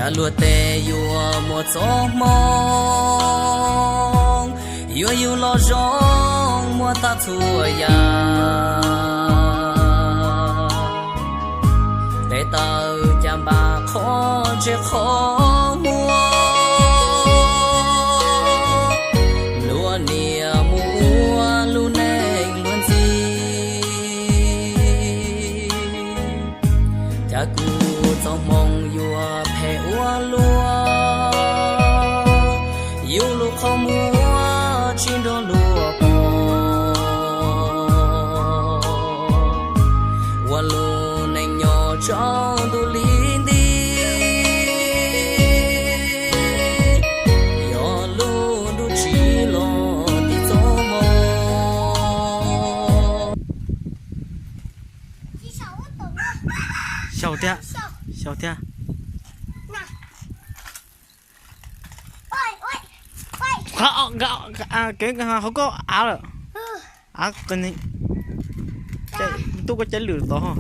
Luag tej yuav muaj txoj hmoo, yuav yug los zoo muaj tag txhua yam. Tes taw cas npam qhov ntsej qhov muag, luag niam mus ua lub neej luag ntxhi. Cas kuv txoj hmoo yuav phem ua luaj, yus lub qhov muag tsis nrog luag pom, ua lub neej nyob tsaus ntuj lim nti, yog lub ntuj tsis los tim txoj hmoo. Xyaum thiab, xyaum thiab. Kev hauv koj av lawm. Av, tub koj caij lwm tod.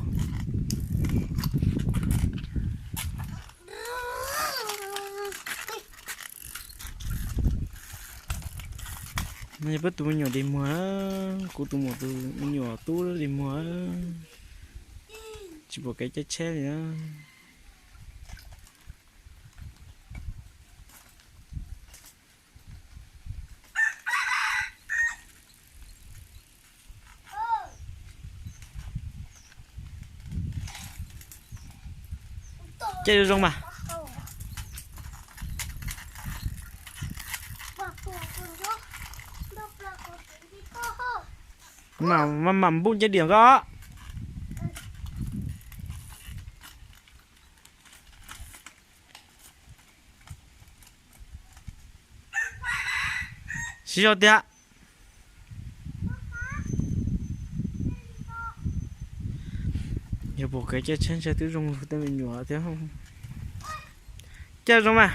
No yog peb tus me nyuam dig muag, kuv tus muam tus me nyuam tub dig muag, tsis pom kev caij tsheb li na. Caij zoo zoo mas. Maj mam npuj ncej diam koj. Siv zog tiag. Yog pom kev caij tsheb ntshai twb zoo tej me nyuam thiab. Caij zoo mas.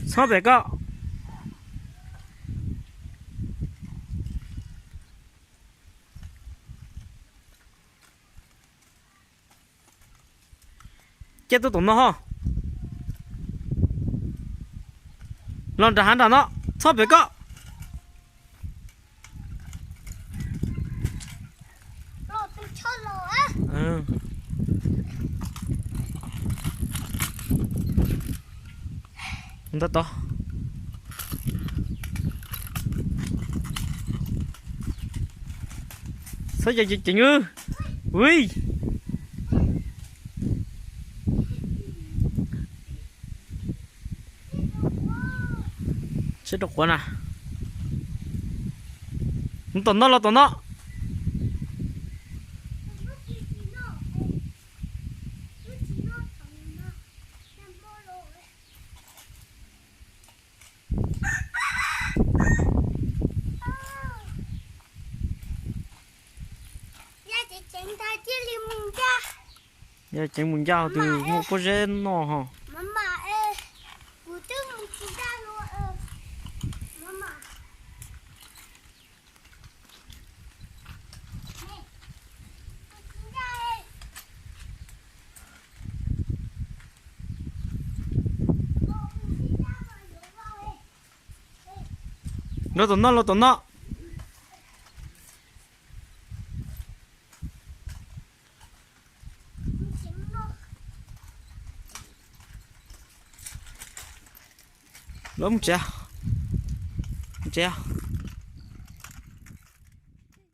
Txhob pem koj. Caij tuaj tom no ho. Los nram hav nram no, txhob pem koj. Ntawd tod. Txhob yog ceev ceev. Ui. Seb rau quav na. Mus tom no los tom no. Yog ceev mus ncaj twg muaj pob zeb noj ho. Los tom no, los tom no. Los mus tsev, mus tsev.